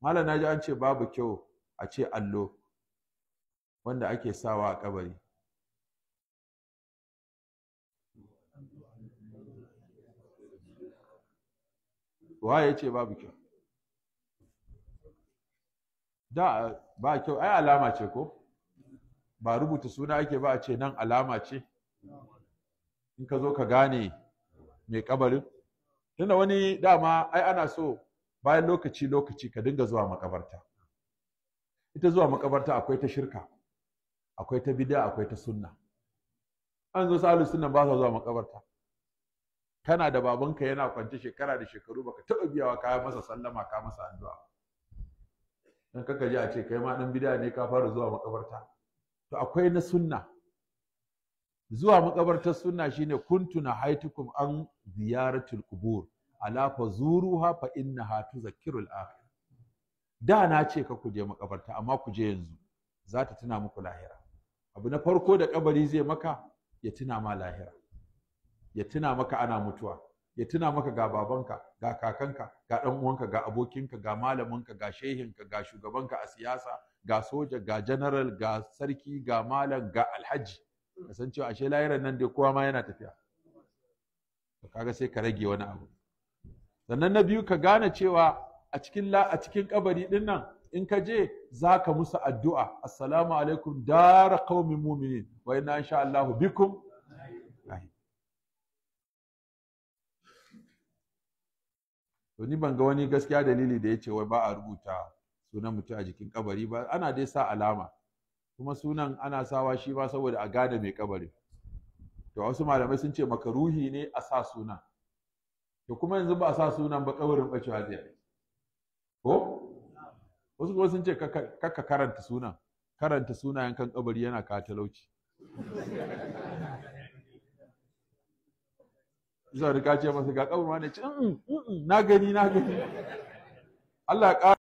Malam, naji an ce babu kyau a ce allo wanda ake sawa a kabari. Waye ya ce babu kyau? Da ba kyau, ai alama ce ko? Ba rubuta suna ake ba a ce nan alama ce? In ka zo ka gane mai kabarin? Tunda wani dama ai ana so bayan lokaci lokaci ka dinga zuwa makabarta. Ita zuwa makabarta akwai ta shirka, akwai ta bid'a, akwai ta sunna. An zo salu sunna ba sa zuwa makabarta. Kana da babanka yana kwance shekara da shekaru baka taɓa biyawa ka masa sallama ka masa addu'a. Dan kaka ji a ce kai ma dan bid'a ne ka fara zuwa makabarta. To akwai na sunna. Zuwa makabartar sunna shine kuntu nahaitukum an ziyaratul qubur ala fazuruha fa innaha tuzakkirul akhir. Da na ce ka ku je makabarta, amma ku je yanzu za ta tuna muku lahira. Abu na farko da kabari zai maka, ya tuna ma lahira, ya tuna maka ana mutuwa, ya tuna maka ga babanka, ga kakanka, ga dan uwanka, ga abokinka, ga malaminka, ga shehinka, ga shugabanka a siyasa, ga soja, ga general, ga sarki, ga malam, ga alhaji. Ka san cewa ashe lahiran nan dai kowa ma yana tafiya. To kaga sai ka rage wani abu. Sannan na biyu, ka gane cewa a cikin kabari din nan in ka je za ka musu addu'a: "Assalamu alaikum dara qaumin mu'minin wa inna insha Allahu bikum." To ni ban ga wani gaskiya dalili da ya ce wai ba a rubuta sunan mutum a jikin kabari ba. Ana dai sa alama, kuma sunan ana sawa shi ma saboda a gane mai kabari. To wasu malamai sun ce makaruhi ne a sa sunan. To kuma yanzu ba a sa sunan ba, kabarin bacewa zai ko? Wasu kuma sun ce kakka karanta sunan, karanta sunayen kan kabari yana kawo talauci. Isa da ka ce masa ga kabarin ne, ce na gani, na gani. Allah ya.